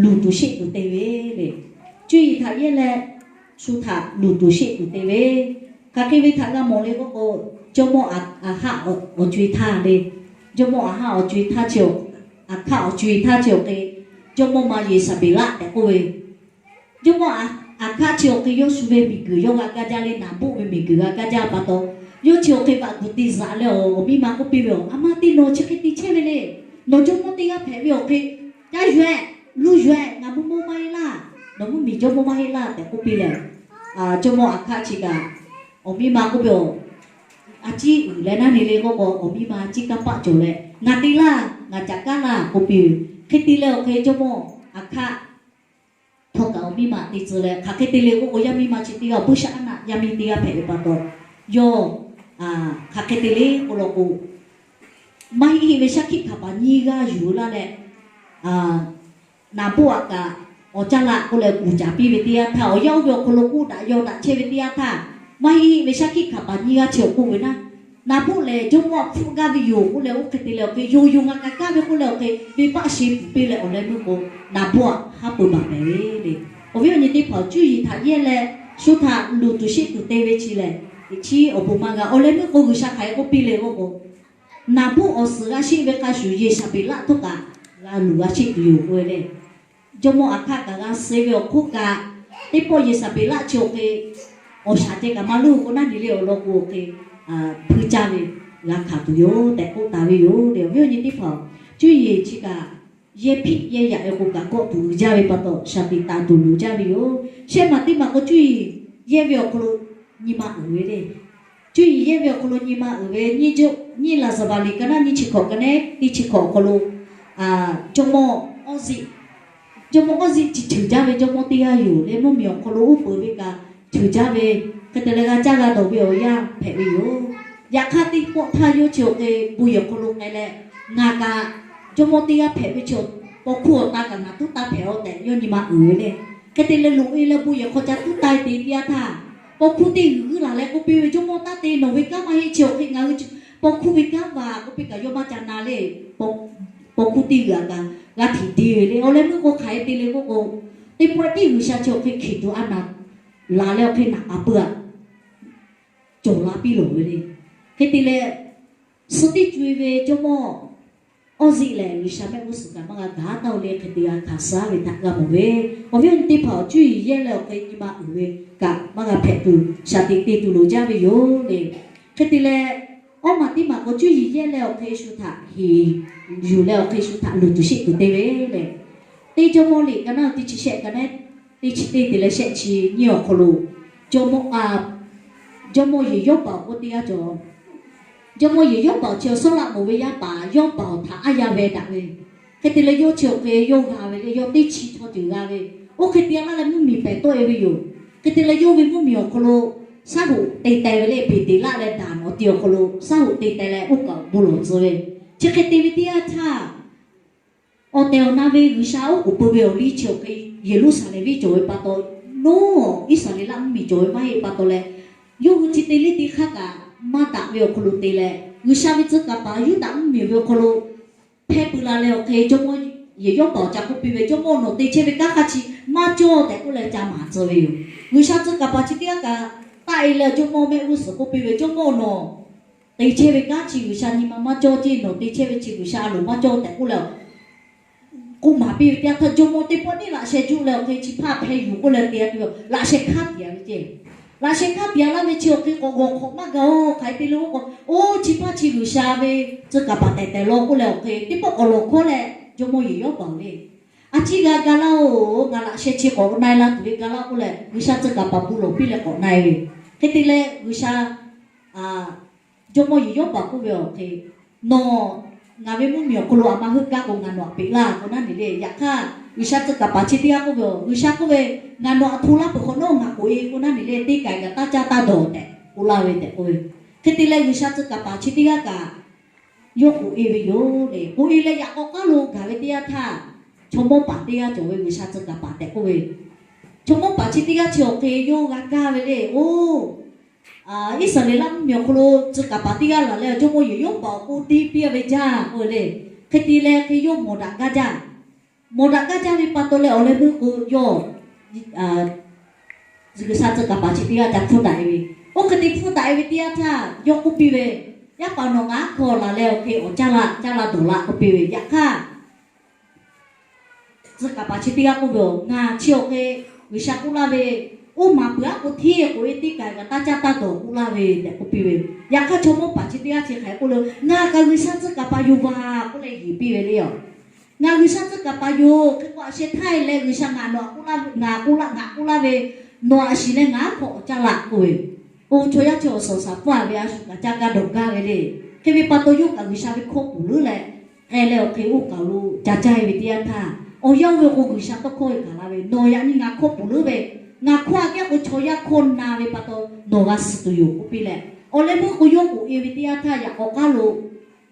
luˬ tuˬ sheˆ tuˬ te ve le. Cuˇ yiˍ htaꞈ yehˇ leh shu htaꞈ luˬ tuˬ sheˆ tuˬ te ve, hk'aˬ hk'e ve htaꞈ g'a mawˬ le k'oˆ k'o, jawˇmawˇ Aˍhkaˆ awˬ co-e htaˇ le. Jawˇmawˇ Aˍhkaˆ awˬ co-e htaˇ chi, Aˍhkaˆ awˬ co-e htaˇ chi awˬ hk'e, jawˇmawˇ ma Yeˍsaˍbeˍlaˆ tehꞈ k'oˆ ve, jawˇmawˇ Aˍhkaˆ chi awˬ hk'e yawˇ shu ve miˬguiˬ yawˇ g'a gaˇ jaˇ le, naˍboˆ ve miˬguiˬ g'a gaˇ jaˇ pa taw, yawˇ chi awˬ hk'e vaꞈ kuˬ te zaꞈ leh awˬ miˇ ma k'oˆ piˇ ve, Aˬ ma te nawˬ chi hk'e te chehˇ ve le. Nawˬ jawˇmawˇ teˇ g'aˇ hpehꞈ ve awˬ hk'e, caˇ yuˬ-eh, luˬ yuˬ-eh, ngaˬ mvuhˇ mawˇ maˇ heˆ laˇ. Nawˬ mvuhˇmiˬ jawˇmawˇ maˇ heˆ laˇ tehꞈ k'oˆ piˇ leh, jawˇmawˇ Aˍhkaˆ chi kaꞈ awˬ miˇ ma k'oˆ piˇ-oˬ, a ciˉ uiˍ leh naˉ ne le k'oˆ k'o, awˬ miˇ ma a ciˉ kanˇ paˆ cawˬ leh, Ngaˬ te laˇ, ngaˬ caꞈ kaˉ laˇ k'oˆ piˇ ve. Hk'e te leh awˬ hk'e jawˇmawˇ Aˍhkaˆ htawˇ kaꞈ awˬ miˇ ma te tcuh leh, hk'aˬ hk'e te le k'oˆ k'o, yaˇ miˇ ma chi teˇ g'aˇ buiˇshaˆaˉnaˆ yaˇ miˇ teˇ g'aˇ hpehꞈ ve pa taw, yawˇ hk'aˬ hk'e te le k'oˆ law k'o, maˇ heˆ heˆ ve shaˉ hkiˆ hkanˍ paˍ nyiˇ g'aˇ yuˬ laˇ leh, naˍboˆ aꞈ kaꞈ awˬ caˇ laꞈ k'oˆ leh kuˬ caˍ piˇ ve teˇ yanˇ htaˇ, awˬ yanˇ oˇ ve awˬ hk'aw lo k'oˆ daꞈ yaw daꞈ chehˇ ve teˇ yanˇ htaˇ, maˇ heˆ heˆ ve shaˉ hkiˆ hkanˍ paˍ nyiˇ g'aˇ chi awˬ k'oˆ ve naˉ, naˍboˆ lehˬ jawˇmawˇ aꞈ hpfuhˆ gaˇ ve yoˬ k'oˆ leh, oˇ hk'e te leh awˬ hk'e yonˍ yoˬ, ngaˬ kaꞈ kaˇ ve k'oˆ leh awˬ hk'e venˇbaˆ sheˍ tuˬ piˇ leh, awˬ leh meuˇ k'o, naˍboˆ aꞈ haˉ pui baˬ pehˍ ve le. Awˬ viˉ awˬ nyi teˇ hpaˍ, cuˇ yiˍ htaꞈ yehˇ leh shu htaꞈ luˬ tuˬ sheˆ tuˬ te ve chi lehˬ, chi awˬ bon maˇ g'a. Awˬ leh meuˇ k'o G'uiˬsha hk'aˬ hk'e k'oˆ piˇ le k'oˆ k'o, naˍboˆ awˬ suhˍ g'a sheˆ ve hk'a shuˍ, Yeˍsaˍbeˍlaˆ htawˇ kaꞈ g'a luˬ g'a sheˆ tuˬ yoˬ k'oˆ ve le. Jawˇmawˇ Aˍhkaˆ kaꞈ g'a suh ve awˬ hk'oˆ kaꞈ, teˇ pawˆ Yeˍsaˍbeˍlaˆ chi awˬ hk'e awˬ shaˍ ceh kaꞈ maˇ luˇ k'o, naˉ ne le awˬ lawn k'o awˬ hk'e hpui caˇ ve g'a hkanˍ tuˬ yoˬ tehꞈ k'oˆ taˍ ve yoˬ le. Awˬ viˉ awˬ nyi teˇ hpaˍ, cuˇ yiˍ chi kaꞈ yehˇ hpiˆ yehˇ yaꞈ ve k'o kaꞈ kawˆ tuˬ uiˍ jaˇ ve pa taw, shaˍ tiꞈ taˍ tuˬ loˍ jaˇ ve yoˬ. Shehˆ maˬ teˇ maˬ k'o, cuˇ yiˍ yehˇ ve awˬ hk'aw lo nyi ma uiˍ ve le. Cuˇ yiˍ yehˇ ve awˬ hk'aw lo nyi ma uiˍ ve, nyi laˍzaˍvaˍ liꞈ ka naˉ nyi chi hkawꞈ ka naˉ teˇ chi hkawꞈ awˬ hk'aw lo, jawˇmawˇ Awˇziˆ, jawˇmawˇ Awˇziˆ chi ceuˬ jaˇ ve jawˇmawˇ teˇ g'aˇ yoˬ le. Mvuhˇmiˬ awˬ hk'aw lo uˉ peunˍ ve kaꞈ ceuˬ jaˇ ve, hk'e te leh g'a caˇ g'a dawˬ ve awˬ yanˇ hpehꞈ ve yoˬ. Yaꞈ hk'aˇ teˇ pawˆ htaˇ yawˇ chi awˬ hk'e bon yehˬ hk'aw lo k'ai leh, ngaˬ kaꞈ jawˇmawˇ teˇ g'aˇ hpehꞈ ve chaw, paw hkuˇ awˬ ta kaꞈ ngaˬ tuˉ taˇ hpehꞈ aˬ tehꞈ yawˇ nyi ma uiˍ ve le. Hk'e te leh loꞈ-e leh bon yehˬ hk'aw ca tuˉ taˇ te teˇ yanˇ htaˇ, paw hkuˇ teˇ g'uiˬ g'uiˇ laˬ leh k'oˆ piˇ ve, Jawˇmawˇ taˇ te, nawˬ ve kanˉ maˇ heˆ, chi awˬ hk'e ngaˬ hui paw hkuˇ ve kanˉ vaˬ k'oˆ piˇ kaꞈ yawˇ maˇ ca na le. Paw hkuˇ teˇ g'uiˬ aꞈ kaꞈ g'a htiꞈ de ve le. Awˬ leh meuˇ k'o hk'aˬ hk'e te le k'oˆ k'o, teˇ pawˆ tiˉ G'uiˬsha chi awˬ hk'e hkiˬ tuˬ a naˍ laˬ leh awˬ hk'e naˍ k'aꞈ pui aꞈ cawˬ la piˇ lawˬ ve le. Hk'e te leh, suh teˇ co-e ve jawˇmawˇ Awˇziˆ lehˬ G'uiˬsha mehˆ g'uˇ suhˍ kaꞈ maˇ g'a gaˬ taˇ-o le. Hk'e te g'a hkanˍ suh-a ve htaꞈ g'a mawˬ ve, awˬ viˉ awˬ nyi teˇ hpaˍ awˬ cuˇ yiˍ yehˇ leh awˬ hk'e nyi ma uiˍ ve kaꞈ maˇ g'a hpehꞈ tuˬ, shaˍ tiꞈ te tuˬ loˍ jaˇ ve yoˬ le. Hk'e te leh, awˇ maˬ teˇ maˬ k'o cuˇ yiˍ yehˇ leh awˬ hk'e shu htaꞈ heˍ yuˬ leh awˬ hk'e shu htaꞈ luˬ tuˬ sheˆ tuˬ te ve le. Teˇ Jawˇmawˇ liꞈ ka naˉ teˇ chi shehˆ ka naˉ teˇ chi teˇ te leh shehˆ chi nyiˇ awˬ hk'aw lo, jawˇmawˇ a jawˇmawˇ Yeˍyawˇbaˬ k'oˆ teˇ g'aˇ cawˬ. Jawˇmawˇ Yeˍyawˇbaˬ chi awˬ Sawˉlaꞈmonˍ ve yaˇ paˍ Yawˇbaˬ htaꞈ aˉ yaˇ veh daꞈ ve. Hk'e te leh yawˇ chi awˬ hk'e yawˇ g'a ve le, yawˇ teˇ chi chaw ceuˬ g'a ve. Oˇ hk'e te-a laˇ leh mvuhˇmiˬ pehˬ tawˆ-e ve yoˬ. Hk'e te leh yawˇ ve mvuhˇmiˬ awˬ hk'aw lo shaˉ hoꞈ te teh ve le, Beˍteˍlaˆ leh Daˍnˍ awˬ ti awˬ hk'aw lo shaˉ hoꞈ te teh leh oˇ kaꞈ bon lawˬ tcuh ve. Chi hk'e te ve teˇ yanˇ htaˇ, awˬ tehˬ awˬ na ve G'uiˬsha oˉ k'oˍ pui ve awˬ liˇ chi awˬ hk'e Yeˍruˆsaˍlehnˍ venˇ cawˬ ve pa taw, nawˉ Iˉsaˍreˍlaˆ mvuhˇmiˬ cawˬ ve maˇ heˆ pa taw leh, yawˇ hui chi te liˇ teˇ hk'aˇ kaꞈ maˇ daꞈ ve awˬ hk'aw lo te leh, G'uiˬsha ve tcuh kaˍ paˍ Yuˇdaꞈ mvuhˇmiˬ ve awˬ hk'aw lo hpehˇ pui la leh awˬ hk'e jawˇmawˇ Yeˍyawˇbaˬ awˬ ca k'oˆ piˇ ve, Jawˇmawˇ nawˬ te chehˇ ve kanˉ hk'aˇ chi maˇ cawˇ tehꞈ k'oˆ leh ca maˍ tcuh ve yoˬ. G'uiˬsha tcuh kaˍ paˍ chi teˇ g'aˇ kaꞈ taˆ-e leh jawˇmawˇ mehˆ g'uˇ suhˍ k'oˆ piˇ ve, Jawˇmawˇ nawˬ te chehˇ ve kanˉ chi G'uiˬsha nyi ma maˇ cawˇ ceˇ, nawˬ te chehˇ ve chi G'uiˬsha a loˍ maˇ cawˇ tehꞈ k'oˆ leh k'oˆ maˍ piˇ ve teˇ yanˇ htaˇ, jawˇmawˇ teˇ pawˆ neˇ laꞈ sheh juˆ leh awˬ hk'e chi hpaˇ hpeh yuˬ k'oˆ leh te-a tuˬ ve, laꞈ sheh hkanˇ tiꞈ-a ve ceˇ. Laꞈ sheh hkanˇ tiꞈ-a laˇ ve chi awˬ hk'e k'awꞈ g'awˬ hk'awꞈ maˇ gaˬ-oˬ. Hk'aˬ hk'e te le k'oˆ k'o, oˇ chi hpaˇ chi G'uiˬsha ve tcuh kaˍ paˍ tehˬ tehˬ law k'oˆ leh awˬ hk'e teˇ pawˆ k'awꞈ lawˬ hkawˉ leh, jawˇmawˇ Yeˍyawˇbaˬ le, a ciˉ g'a ga laˇ-oˬ, ngaˬ laꞈ sheh chi k'awꞈ na-e la tuˬ ve ga laˇ k'oˆ leh, G'uiˬsha tcuh kaˍ paˍ bon lawˬ piˇ leh k'awꞈ na-e ve. Hk'e te leh G'uiˬsha jawˇmawˇ Yeˍyawˇbaˬ k'oˆ ve awˬ hk'e, Nawˬ ngaˬ ve mvuhˇmiˬ awˬ hk'aw lo a ma heuˆ gaˇ k'o, ngaˬ nawˬ htaꞈ peꞈ laˇ k'o naˉ ne le. Yaꞈ hk'aˇ G'uiˬsha tcuh kaˍ paˍ chi teˇ g'aˇ k'oˆ ve, G'uiˬsha k'oˆ ve, Ngaˬ nawˬ htaꞈ hto laˇ peuˬ hk'awꞈ nawˉ ngaˬ k'oꞈ-e k'o naˉ ne le, teˇ k'ai kaꞈ taˇ caˇ taˇ dawˬ tehꞈ k'oˆ laˇ ve tehꞈ k'oˆ ve. Hk'e te leh G'uiˬsha tcuh kaˍ paˍ chi teˇ g'aˇ kaꞈ yawˇ k'oꞈ-e ve yoˬ le. K'oꞈ-e leh yaꞈ k'aw k'aˉ lo gaˬ ve teˇ yanˇ htaˇ, chaw mawˇ paˍ teˇ g'aˇ cawˬ ve G'uiˬsha tcuh kaˍ paˍ tehꞈ k'oˆ ve, chaw mawˇ paˍ chi teˇ g'aˇ chi awˬ hk'e yawˇ g'a kaˇ ve le. Oˇ Iˉsaˍreˍlaˆ mvuhˇmiˬ awˬ hk'aw lo tcuh kaˍ paˍ teˇ g'aˇ laˬ leh awˬ jawˇmawˇ yehˬ yawˇ paˍ awˬ pon te piˇ a ve jaˇ k'oˆ ve le. Hk'e te leh hk'e yawˇ mawˬ daꞈ gaˇ jaˇ. Mawˬ daꞈ gaˇ jaˇ ve pa taw leh awˬ leh meuˇ k'o yawˇ G'uiˬsha tcuh kaˍ paˍ chi teˇ g'aˇ ca hpfuhˇ daꞈ e ve, oˇ hk'e te hpfuhˇ daꞈ e ve teˇ yanˇ htaˇ yawˇ k'oˆ piˇ ve, Yaˇ paˍ nawˬ ngaˬ aˉ hkawˇ laˬ leh awˬ hk'e awˬ caˇ la caˇ la dawˬ la k'oˆ piˇ ve. Yaꞈ hk'aˇ tcuh kaˍ paˍ chi teˇ g'aˇ k'oˆ ve, Ngaˬ chi awˬ hk'e G'uiˬsha k'oˆ laˇ ve, oˇ maˍ peuˬ aˉ k'o hteˇ k'oꞈ e teˇ kaˬ kaꞈ taˇ caˇ taˇ dawˬ k'oˆ laˇ ve tehꞈ k'oˆ piˇ ve. Yaꞈ hk'aˇ chaw mawˇ paˍ chi teˇ g'aˇ chi hk'aˬ hk'e k'oˆ le, Ngaˬ kaꞈ G'uiˬsha tcuh kaˍ paˍ yoˬ vaˬ k'oˆ leh yeˬ piˇ ve le yoˬ. Ngaˬ G'uiˬsha tcuh kaˍ paˍ yoˬ. Hk'e k'o a sheh htaˇ e leh G'uiˬsha ngaˬ nawˬ a k'oˆ laˇ ve, ngaˬ k'oˆ laˇ, ngaˬ k'oˆ laˇ ve, nawˬ a shiˍ leh ngaˬ aˉ hkawˇ awˬ caˇ la k'oˆ ve, oˇ chaw yaˇ chi awˬ suhˍ awˬ shaˍ hpfuhˇ a ve a shu kaꞈ ca ga dawˬ gaˇ ve le. Hk'e ve pa taw yawˇ kaꞈ G'uiˬsha ve hkawˇ ponˬ leuˉ leh k'ai leh awˬ hk'e oˇ kaˬ lo ca caˇ e ve teˇ yanˇ htaˇ, awˬ yanˇ oˇ ve k'o G'uiˬsha tawˇ hkawˇ e gaˬ la ve, Nawˬ yaꞈ nyi ngaˬ hkawˇ ponˬ leuˉ ve, ngaˬ hkawˇ a kehˉ k'o chaw yaˇ hkawˇ na ve pa taw nawˬ g'a suh tuˬ yoˬ k'oˆ piˇ leh, awˬ leh meuˇ k'o yawˇ k'oꞈ e ve teˇ yanˇ htaˇ yaꞈ k'awꞈ k'aˉ lo,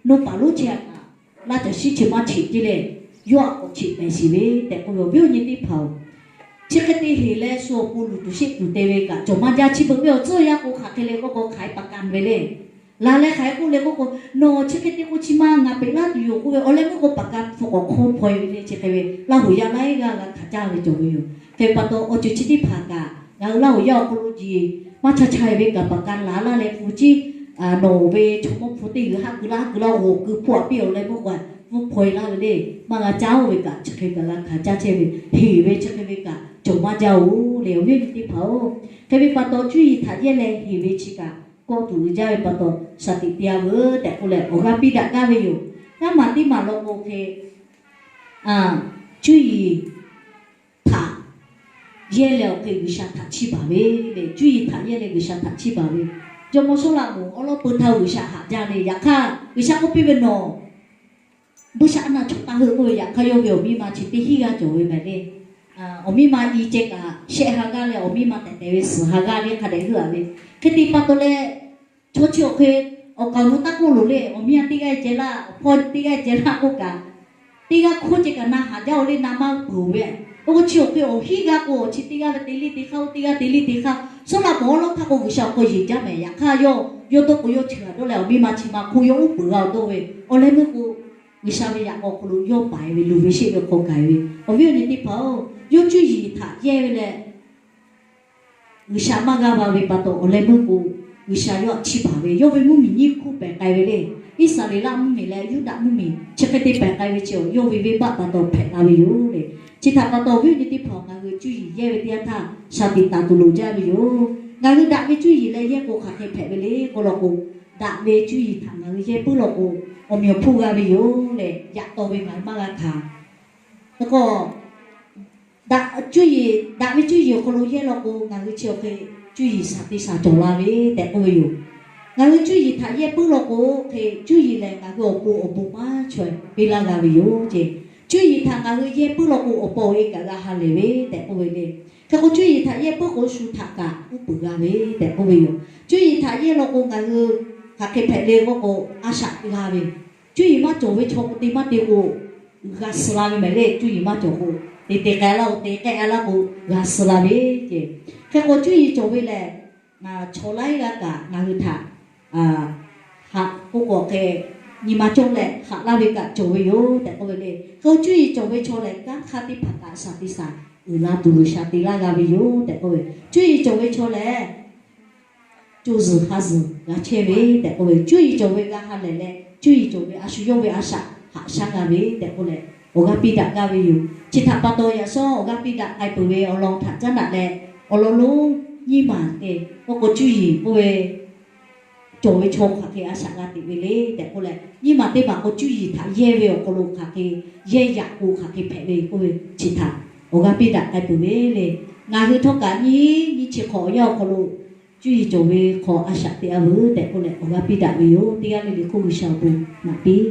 Nawˬ paˍ lonˉ chi a kaꞈ laˇ caˬ shiˉ chi maˇ cheꞈ ceˇ leh, yawˇ a k'awꞈ cheꞈ pehˍ shiˍ ve tehꞈ k'oˆ ve awˬ viˉ awˬ nyi teˇ hpaˍ-oˬ, chi hk'e te heˍ leh shu awˬ pon luˬ tuˬ sheˆ tuˬ te ve kaꞈ cawˬ maˇ jaˇ. Chi beuꞈ ve awˬ tcuhˇ yaˇ k'o hk'aˬ hk'e le k'oˆ k'o hk'aˬ hk'e pa kaˍ ve le. Laˬ leh hk'aˬ hk'e k'oˆ le k'oˆ k'o, Nawˬ chi hk'e te k'o chi ma ngaˬ peꞈ laˇ tuˬ yoˬ k'oˆ ve awˬ leh meuˇ k'o paˍ kaˍ hpu k'awꞈ hk'awˇ hpaw e ve le. Chi hk'e ve Laˇ huˍ yaˇ laiˉ g'aˇ g'a hkanˍ caˇ ve cawˬ ve yoˬ. Hk'e pa taw awˬ ceuˬ chi teˇ hpaˍ kaꞈ ngaˬ hui Laˇ huˍ yaˇ awˬ hk'aw lo jeˬ maˇ ca ca e ve kaꞈ paˍ kaˍ laˬ laˇ leh hpu ciˉ nawˬ ve chaw mawˇ hpu teˇ g'uiˬ haˆ keu laˇ haˆ keu laˇ g'awˬ keu hpawˇ a piˇ awˬ leh meuˇ k'o hpu hpaw e laˇ ve le. Maˇ g'a caˇ oˇ ve kaꞈ chi hk'e kaꞈ g'a hkanˍ caˇ chehˇ ve, heˍ ve chi hk'e ve kaꞈ cawˬ maˇ jaˇ-oˬ le awˬ viˉ awˬ nyi teˇ hpaˍ-oˬ. Hk'e ve pa taw cuˇ yiˍ htaꞈ yehˇ leh heˍ ve chi kaꞈ kawˆ tuˬ uiˍ jaˇ ve pa taw shaˍ tiꞈ te-a veuˬ tehꞈ k'oˆ leh awˬ g'aˇ piˇ daꞈ gaˇ ve yoˬ. Yaˇ maˬ teˇ maˬ law k'o hk'e cuˇ yiˍ htaꞈ yehˇ leh awˬ hk'e G'uiˬsha htaꞈ chiˇ baˬ ve le. Cuˇ yiˍ htaꞈ yehˇ leh G'uiˬsha htaꞈ chiˇ baˬ ve, jawˇmawˇ Sawˉlaꞈmonˍ awˉ lawˉ peu htaˇ G'uiˬsha haꞈ jaˇ le. Yaꞈ hk'aˇ G'uiˬsha k'oˆ piˇ ve, Nawˬ buiˇshaˆ aˉ naˆ chaw taˇ heuˆ k'oˆ ve. Yaꞈ hk'aˇ yawˇ ve awˬ miˇ ma chi teˇ hinˉ g'aˇ cawˬ ve mehˍ le. Awˬ miˇ ma i ceh kaꞈ shehˆ ha g'aˇ leh awˬ miˇ ma tehˬ tehˬ ve suhˍ ha g'aˇ le hk'a dehꞈ heuˆ-a ve. Hk'e te pa taw leh chaw chi awˬ hk'e awˬ kaˍ awˬ nu taˇ k'oˆ loˬ le. Awˬ miˇ a teˇ g'aˇ ceh laˇ, awˬ hpawˇ teˇ g'aˇ ceh laˇ k'oˆ kaꞈ, teˇ g'aˇ hkawˇ ceh kaꞈ na haˍ jaˇ-oˬ le, na maˇ peuˬ ve. Oˇ k'o chi awˬ hk'e awˬ hinˉ g'aˇ k'o chi teˇ g'aˇ ve te liˇ te hk'aˇ, oˇ teˇ g'aˇ te liˇ te hk'aˇ, Sawˉlaꞈmonˍ awˉ lawˉ htaˇ k'o G'uiˬsha awˬ hk'aw yeˬ jaˇ mehˍ. Yaꞈ hk'aˇ yawˇ yawˇ dawˇ k'o yawˇ chi g'a dawˇ leh awˬ miˇ ma chi ma hk'oˆ yawˇ uˉ peunˍ g'a awˬ dawˇ ve awˬ leh meuˇ k'o, G'uiˬsha ve yaꞈ k'aw hk'aw lo yawˇ paˍ e ve luˬ ve sheˆ ve hk'aw gaˬ ve. Awˬ viˉ awˬ nyi teˇ hpaˍ-oˬ, yawˇ cuˇ yiˍ htaꞈ yehˇ ve leh G'uiˬsha maˇ g'aˇ va ve pa taw awˬ leh meuˇ k'o, G'uiˬsha yawˇ htaꞈ chiˇ baˬ ve, yawˇ ve mvuhˇmiˬ nyiˇ hk'oˆ pehˬ k'ai ve le. Iˉsaˍreˍlaˆ mvuhˇmiˬ leh Yuˇdaꞈ mvuhˇmiˬ chi hk'e te pehˬ k'ai ve chi yawˇ ve venˇbaˆ pa taw hpehꞈ la ve yoˬ le. Chi htaꞈ pa taw awˬ viˉ awˬ nyi teˇ hpaˍ ngaˬ hui cuˇ yiˍ yehˇ ve teˇ yanˇ htaˇ shaˍ tiꞈ taˍ tuˬ loˍ jaˇ ve yoˬ. Ngaˬ hui daꞈ ve cuˇ yiˍ leh yehˇ k'o hk'aˬ hk'e hpehꞈ ve le k'oˆ law k'o, daꞈ ve cuˇ yiˍ htaꞈ ngaˬ hui yehˇ puiˉ law k'o, awˬ meꞈ awˬ hponˇ g'a ve yoˬ leh yaꞈ taw ve ngaˬ hui maˇ g'a hkanˍ. K'o daꞈ ve cuˇ yiˍ awˬ hk'aw lo yehˇ law k'o ngaˬ hui chi awˬ hk'e cuˇ yiˍ shaˍ te shaˍ cawˬ la ve tehꞈ k'oˆ ve yoˬ. Ngaˬ hui cuˇ yiˍ htaꞈ yehˇ puiˉ law k'o hk'e cuˇ yiˍ lehˬ ngaˬ hui awˬ pon awˬ bon maˇ chaweh piˇ laˇ g'a ve yoˬ ce. Cuˇ yiˍ htaꞈ ngaˬ hui yehˇ puiˉ law k'o awˬ pa awˬ e kaꞈ g'a ha lehˬ ve tehꞈ k'oˆ ve le. Hk'e k'o cuˇ yiˍ htaꞈ yehˇ puiˉ k'o shu htaꞈ kaꞈ uˉ peunˍ g'a ve tehꞈ k'oˆ ve yoˬ. Cuˇ yiˍ htaꞈ yehˇ law k'o ngaˬ hui hk'aˬ hk'e hpehꞈ le k'oˆ k'o a shaꞈ g'a ve, cuˇ yiˍ maˇ cawˬ ve chaw k'o te maˇ te k'o g'a suh la ve mehˍ le. Cuˇ yiˍ maˇ cawˬ k'o te te k'ai laˇ k'o te k'ai laˇ k'o g'a suh la ve ce. Hk'e k'o cuˇ yiˍ cawˬ ve lehˬ, chaw laiˉ g'aˇ kaꞈ ngaˬ hui htaꞈ haꞈ k'oˆ k'o hk'e nyi ma cawˇ leh haꞈ laˇ ve kaꞈ cawˬ ve yoˬ tehꞈ k'oˆ ve le. Hk'e k'o cuˇ yiˍ cawˬ ve chaw lehˬ kanˉ hk'aˇ teˇ hpaˍ kaꞈ shaˍ te shaˍ uiˍ la tuˬ G'uiˬsha te laˇ g'a ve yoˬ tehꞈ k'oˆ ve. Cuˇ yiˍ cawˬ ve chaw lehˬ co zuhˬ ha zuhˬ g'a chehˇ ve tehꞈ k'oˆ ve, cuˇ yiˍ cawˬ ve g'a ha lehˬ leh cuˇ yiˍ cawˬ ve a shu yawˇ ve a shaꞈ haꞈ shaˉ g'a ve tehꞈ k'oˆ leh awˬ g'aˇ piˇ daꞈ gaˇ ve yoˬ. Chi htaꞈ pa taw yaꞈ shawˉ awˬ g'aˇ piˇ daꞈ k'ai peuˬ ve awˬ lawn htaꞈ caˉ daꞈ leh awˬ lawn lonˉ nyiˇ maˬ te k'oˆ k'o cuˇ yiˍ k'oˆ ve cawˬ ve chaw hk'aˬ hk'e a shaꞈ g'a teꞈ ve le tehꞈ k'oˆ leh, nyiˇ maˬ teˇ maˬ k'o cuˇ yiˍ htaꞈ yehˇ ve awˬ hk'aw lo hk'aˬ hk'e yehˇ yaꞈ k'o hk'aˬ hk'e hpehꞈ ve k'oˆ ve chi htaꞈ awˬ g'aˇ piˇ daꞈ k'ai peuˬ ve le. Ngaˬ hui htawˇ kaꞈ nyiˇ nyiˇ chi hk'awꞈ awˬ yanˇ awˬ hk'aw lo cuˇ yiˍ cawˬ ve hk'aw a shaꞈ teꞈ-a veuˬ tehꞈ k'oˆ leh awˬ g'aˇ piˇ daꞈ ve yoˬ. Teˇ g'aˇ le le hk'oˆ G'uiˬsha awˬ bon naꞈ piˇ